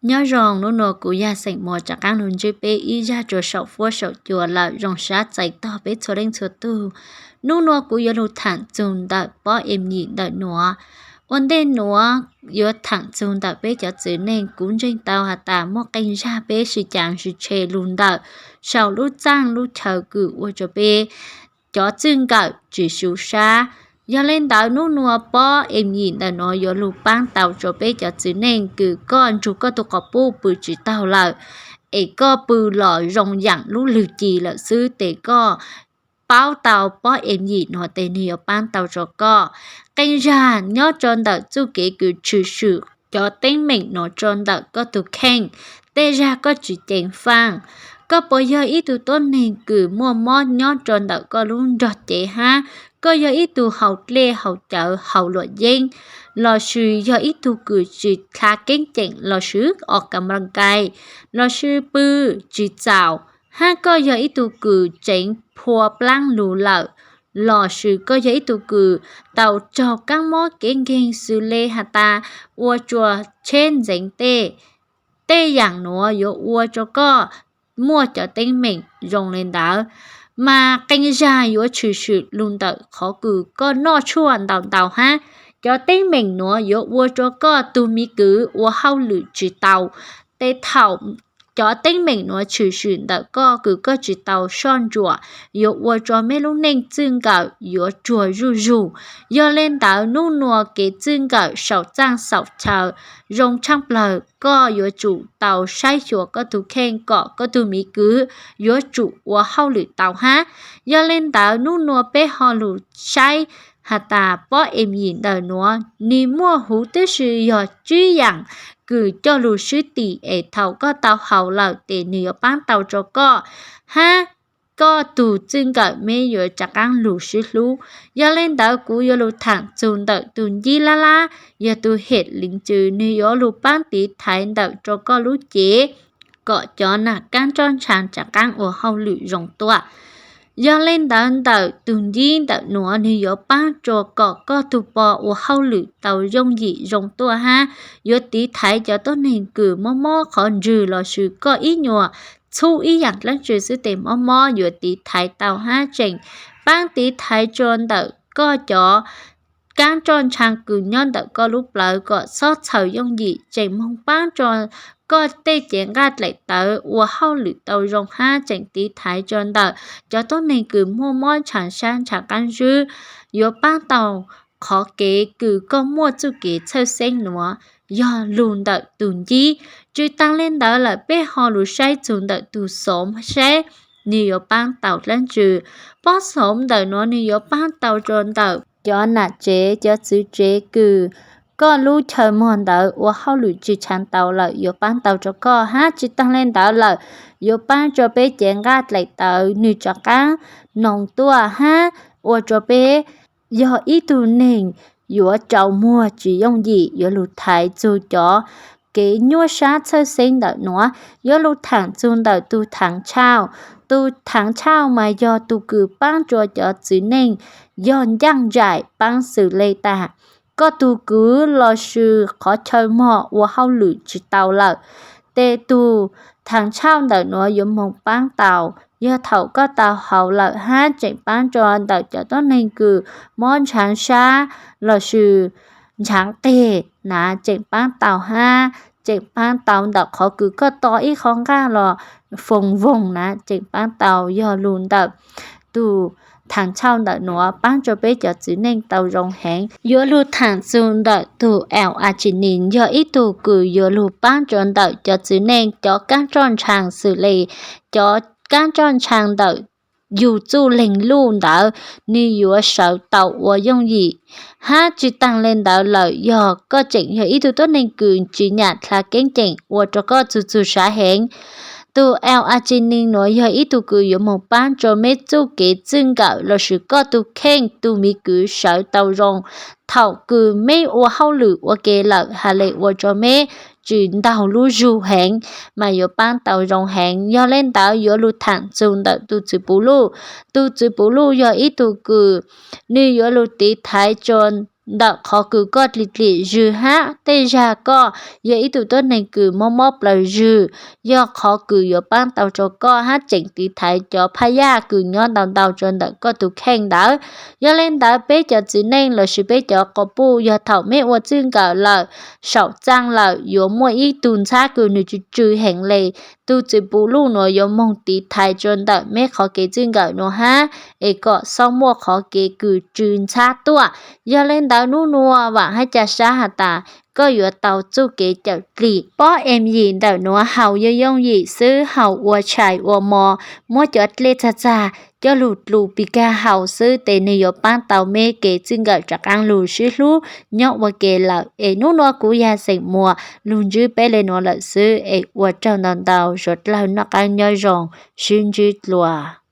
Nyob zoo, hnub nuav kuv yog Xeem Muas rov qaab lug ntsib peb ib zag rua saum fuab saum cua lawm. Zoo sab txais tog peb txhua leej txhua tug. Hnub nuav kuv yuav lug thaam txug ntawm pob em yim ntawm nuav. Ua ntej nuav yuav thaam txug ntawm peb cov txiv neej, kuv ntseeg tau has tas muaj qee zag peb sib caav sib tshe lug ntawm saum lub txaaj lub chaw kws ua rua peb cov txwj nkawm tsis su sab. Yog le ntawd, hnub nuav pob em yim ntawm nuav yuav lug paab tau rua peb cov txiv neej kws koj nrug koj tug quas puj pw tsis taug lawm, es koj pw los zoo yaam lub lwg ci lawm xwb, tes koj paub tau pob em yim nuav tes nwg yuav paab tau rua koj. Qee zag nyob rua ntawm txuj kev kws tshwm sim cov teeb meem nuav rua ntawm koj tug kheej, tej zag koj tsis ceev faaj. Koj puas yog ib tug tuab neeg kws muaj mob nyob rua ntawm koj lub nrog cev hab? Koj yog ib tug haus dlej haus cawv haus luam yeeb, lossis yog ib tug kws tsis dlha keeb ceem lossis o ka npla kai, lossis pw tsis txaus, hab koj yog ib tug kws tseev phua plaab lug lawm, lossis koj yog ib tug kws tau raug kaab mob kev nkeeg xws le has tas ua rua tsheb ntxeev tej, tej yaam nuav yuav ua rua koj muaj cov teeb meem zoo le ntawd. Mas qee zag yuav tshwm sim lug ntawm qhov kws koj noj tshuaj ntau ntau hab. Cov teeb meem nuav yuav ua rua koj tug miv kwv ua hauj lwm tsis tau. Tes thaum cov teeb meem nuav tshwm sim ntawm koj kws koj tsis tau soj ntsuam, yuav ua rua meb lub neej txwj nkawm yuav tsuag zuj zug. Yog le ntawd, hnub nuav kev txwj nkawm saum txaaj saum chaw zoo tshaaj plawg, koj yuav tsum tau saib xyuas koj tug kheej kom koj tug miv kwv yuav tsum ua hauj lwm tau hab. Yog le ntawd, hnub nuav peb ho lug saib has tas pob em yim ntawm nuav nwg muaj huv tib si yog tsib yaam kws coj lug sib tim es thaum koj tau haus lawm tes nwg yuav paab tau rua koj hab koj tug txwj nkawm meb yuav rov qaab lug sib hlub. Yog le ntawd, kuv yuav lug thaam txug ntawm tug ncib lab lab, yog tug hem liv ntsws, nwg yuav lug paab tiv thaiv ntawm rua koj lub cev kom cov nam kaab roj ntshaa rov qaab ua hauj lwm zoo tuaj. Yog le ntawd, ntawm tug ncib ntawm nuav nwg yuav paab rua kom koj tug po ua hauj lwm tau yooj yim zoo tuaj hab yuav tiv thaiv cov tuab neeg kws mob mob qhov ntswg lossis koj ib nyuas txhub ib yaam dlaab tsi xwb tes mob mob yuav tiv thaiv tau hab tseem paab tiv thaiv rua ntawm koj cov kaab roj ntshaa kws nyob ntawm koj lub plawv kom xob txhawm yooj yim, tseem moog paab rua koj tej cev nqaj dlaim tawv ua hauj lwm tau zoo hab tseem tiv thaiv rua ntawm cov tuab neeg kws muaj mob ntshaa sab ntshaa qaab zwb. Yuav paab tau qhov kev kws koj muaj txuj kev txhawj xeeb nuav yog lug ntawm tug ncib. Tsi taag le ntawd lawm, peb ho lug saib txug ntawm tug xoom saib nwg yuav paab tau dlaab tsi. Pob xoom ntawm nuav nwg yuav paab tau rua ntawm cov nam tsev cov txwv tsev kws koj lub chaw muag ntawd ua hauj lwm tsi tshaav tau lawm yuav paab tau rua koj hab tsi taag le ntawd lawm, yuav paab rua peb cev nqaj dlaim tawv nwg rov qaab noog tuaj hab ua rua peb yog ib tug neeg yuav rau muag tsis yooj yim yuav lug thaiv txug cov kev nyuaj sab txhawj xeeb ntawm nuav. Yuav lug thaam txug ntawm tug thaav tshauj. Tug thaav tshauj mas yog tug kws paab rua cov txiv neej yog ncaaj nraim paab xws le tas koj tug kwv lossis qhov chaw muag ua hauj lwm tsi tau lawm, tes tug thaav tshauj ntawm nuav yuav moog paab tau. Yog thaum koj tau haus lawm hab tseem paab rua ntawm cov tuab neeg kws mob ntshav sab lossis ntshav qeg na tseem paab tau hab tseem paab tau ntawm qhov kws koj to ib qho nqaj los foom voog na tseem paab tau. Yog lug ntawm tug thaav tshauj ntawm nuav paab rua peb cov txiv neej tau zoo heev. Yuav lug thaam txug ntawm tug L-arginine, yog ib tug kws yuav lug paab rua ntawm cov txiv neej cov kaab roj ntshaa xws le cov kaab roj ntshaa ntawm yug txuj leeg luj ntawd, nwg yuav sawv tau ua yooj yim. Hab tsi taag le ntawd lawm, yog koj tseem yog ib tug tuab neeg kws tsi nyam dlha keeb ceem ua rua koj txug txug sav heev, tug L-arginine nuav yog ib tug kws yuav moog paab rua meb txuj kev txwj nkawm lossis koj tug kheej tug miv kwv sawv tau zoo. Thaum kws meb ua hauj lwm ua ke lawm has le ua rua meb tsi ntaug lub zug heev, mas yuav paab tau zoo heev. Yog le ntawd yuav lug thaam txug ntawm tug txwv puv luj. Tug txwv puv luj yog ib tug kws nwg yuav lug tiv thaiv rua ntawm qhov kws koj dlim dlim zwg hab tej zag koj yog ib tug tuab neeg kws mob mob plawg zwg, yog qhov kws yuav paab tau rua koj hab tseem tiv thaiv cov phaj yaj kws nyob ntau ntau rua ntawm koj tug kheej ntawd. Yog le ntawd peb cov txiv neej lossis peb cov quas puj yog thaum meb ua txij nkawm lawm, saum txaaj lawm yuav muaj ib tug ntxhab kws nwg tsw tsw heev le, tug txiv puv luj nuav yuav moog tiv thaiv rua ntawm meb qhov kev txij nkawm nuav hab, es kom xob muaj qhov kev kws tsw ntxhab tuaj. Yog le ntawd nub nuav vaam hab ca sab has tas koj yuav tau txuj kev cawm dlim. Pob em yim ntawm nuav haus yooj yooj yim xwb, haus ua tshais ua mov, muab cov dlej txag txag coj lug dlus pis kag haus xwb tes nwg yuav paab tau meb kev txij nkawm rov qaab lug sib hlub nyob ua ke lawm. Es nub nuav kuv yog Xeem Muas lug ntsib peb le nuav lawm xwb, es ua tsaug ntau ntau, suav dlawg noj qaab nyob zoo, sib ntsib dlua.